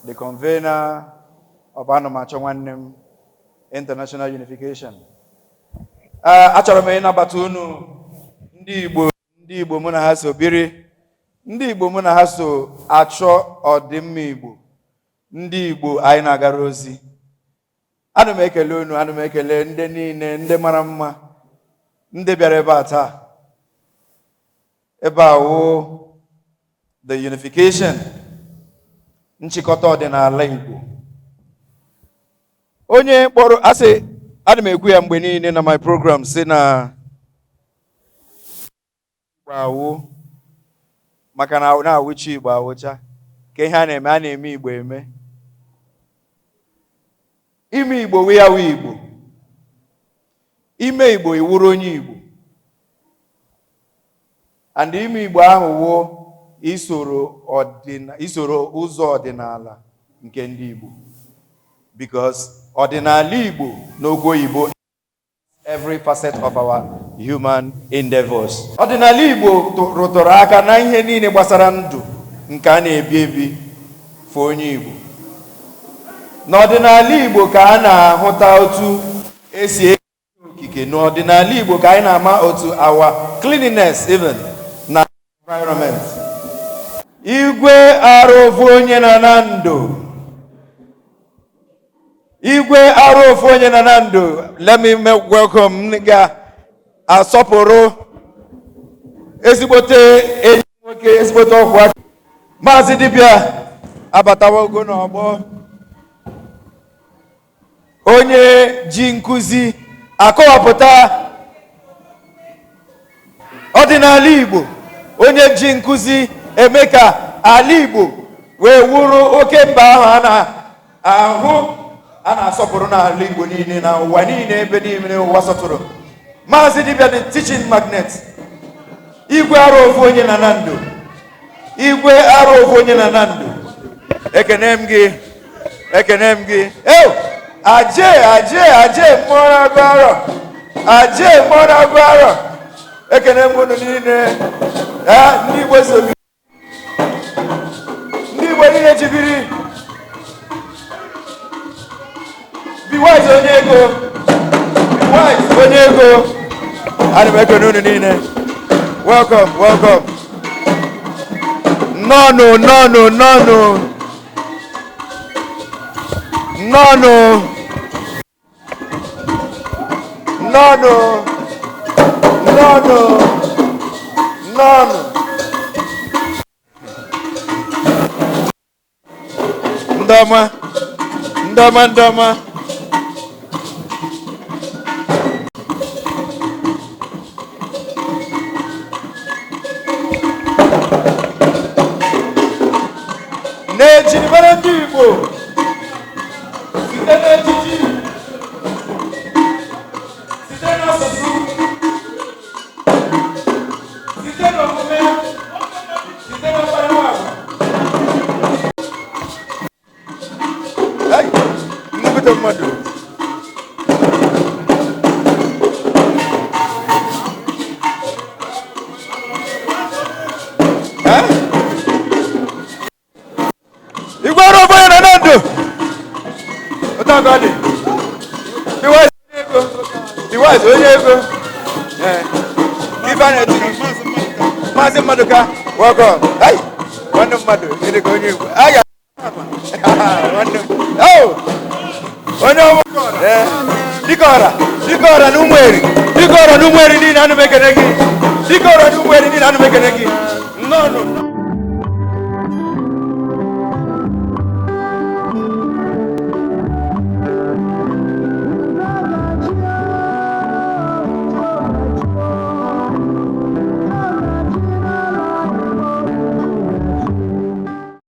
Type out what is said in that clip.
The convener of Anamachọ Nwanne M International Unification. Achọrọ m ịnabata unu ndị Igbo, ndị Igbo mụ na ha so biri, ndị Igbo mụ na ha so achọ ọdịmma Igbo, ndị Igbo anyị na-agara ozi. Ana m ekele unu, ana m ekele ndị niile, ndị mara mma, ndị bịara ebe a taa. Ebe a wụ the unification, nchịkọta ọdịnala Igbo. Onye kpọrọ asị, ana m ekwu ya mgbe niile na my program, sị na Igbo awụ maka na na-awụcha Igbo awụcha ka ihe a na-eme, a na-eme Igbo eme. Ime Igbo wụ ya wụ Igbo. Ime Igbo iwuru onye Igbo. And ime Igbo ahụ wụ isoro ụzọ ọdịnala nke ndị Igbo. Because ọdịnala Igbo n'okwu oyibo, every facet of our human endeavors. Ọdịnala Igbo rụtụrụ aka na ihe niile gbasara ndụ nke a na-ebi ebi for onye Igbo. N'ọdịnala Igbo ka a na-ahụta otu esi okike. N'ọdịnala Igbo ka anyị na-ama otu our cleanliness even na environment. Igwe arụ ofu onye na na ndụ. Igwe arụ ofu onye na na ndụ. Let me make welcome ga-asọpụrụ ezigbote enyi nwoke, ezigbote ọkwa Maazị Dibịa abatawogo n'ọgbọ, onye ji nkụzi akọwapụta ọdịnala Igbo, onye ji nkụzi eme ka ala Igbo wee wuru oke mba ahụ a na-ahụ, a na-asọpụrụ n'ala Igbo niile na ụwa niile, ebe niile ụwa sọtụrụ. Maazị Dibịa, the teaching magnet, igwe arụ ofu onye na na ndụ, igwe arụ ofu onye na na ndụ, ekene m gị, ekene m gị. Eo aje aje aje, mmụọ na-agụ arọ, aje mmụọ na-agụ arọ, ekene m unu niile. Ndị Igbo so biri, ndị Igbo niile ji biri. Be wise onye ego, be wise onye ego, ana m ekene unu niile. Welcome, welcome, nnọọnụ, nnọọnụ, nnọọnụ, nnọọnụ, nnọọnụ, nnọọnụ, nnọọnụ. Ndị ọma, ndị ọma, ndị ọma. Na-ejirimara ndị Igbo site n'ejiji, site n'asụsụ, site n'omume, site na mkparamagwa. Hey, nnukwute mmadụ. Eh? Igwe ọrụ ofu onye nọ na ndụ. Otu aka ọ dị. Be wise onye ego. Be wise onye ego. Ee. Ife a na-eti gị. Maazị Mmadụka, welcome. Hey, nwanne mmadụ, gịnị ka onye Igbo? Aya. Nwanne m. Oh! Onye ọma. Ee. Dike ọra, dike ọra na Ụmụeri, dike ọra na Ụmụeri niile, anụ m ekene gị. Dike ọra na Ụmụeri niile, anụ m ekene gị.